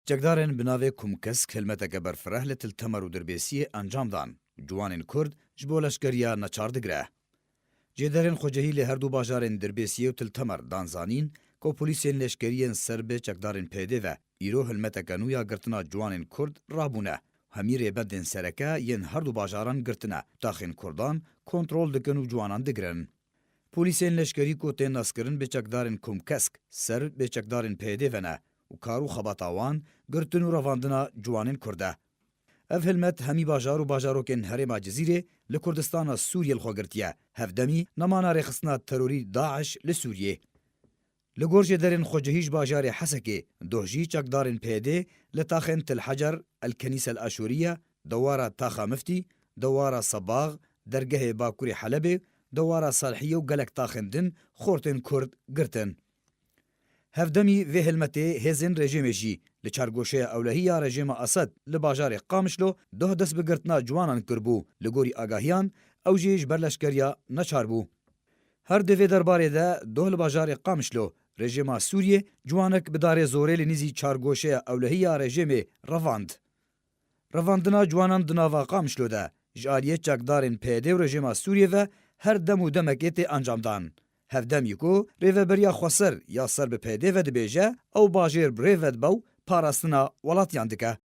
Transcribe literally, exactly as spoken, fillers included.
Çekdarên bi navê Kumkesk hilmeteke berfireh li Til Temer û Dirbêsiyê encam dan. Ciwanên Kurd ji bo leşkeriya neçar digire. Jêderên xwecihî li her du bajarên Dirbêsiyê û Til Temer dan zanîn ku polîsên leşkeriyên ser bi çekdarên P Y D ve îro hilmeteke nû ya girtina ciwanên Kurd rabûne. Hemî rêbendên sereke yên her du bajaran girtine, taxên Kurdan kontrol dikin û ciwanan digirin. Polîsên leşkerî ku tên naskirin bi çekdarên Kumkesk ser bi çekdarên P Y D ve ne û kar û xebata wan girtin û revandina ciwanên Kurd e. Ev hilmet hemî bajar û bajarokên herêma Cizîrê li Kurdistana Sûriyê li xwe girtiye. Hevdemî nemana rêxistina terorî DAIŞ li Sûriyê. Li gor jêderên xwecihî ji bajarê Hesekê, doh jî çekdarên P Y D li taxên Til Hecer, El Kenîse El Aşûriye, dewara Taxa Miftî, dewara Sebax, dergehê Bakurê Helebê, dewara Salhiyê û gelek taxên din xortên Kurd girtin. Hevdemî vê hilmetê hêzên rejîmê jî li çargoşeya ewlehî ya rejîma Esed li bajarê Qamişlo doh dest bi girtina ciwanan kiribû, li gorî agahiyan ew jî ji ber leşkeriya neçar bû. Her di vê derbarê de doh li bajarê Qamişlo rejîma Sûriyê ciwanek bi darê zorê li nîzî çargoşeya ewlehî ya rejîmê revand. Revandina ciwanan di nava Qamişlo de ji aliyê çekdarên P Y D û rejîma Sûriyê ve her dem û demekê tê encamdan. Hevdemî ku rêveberiya xweser ya ser bi P Y D ve dibêje, ew bajêr bi rê ve dibe û parastina welatiyan dike.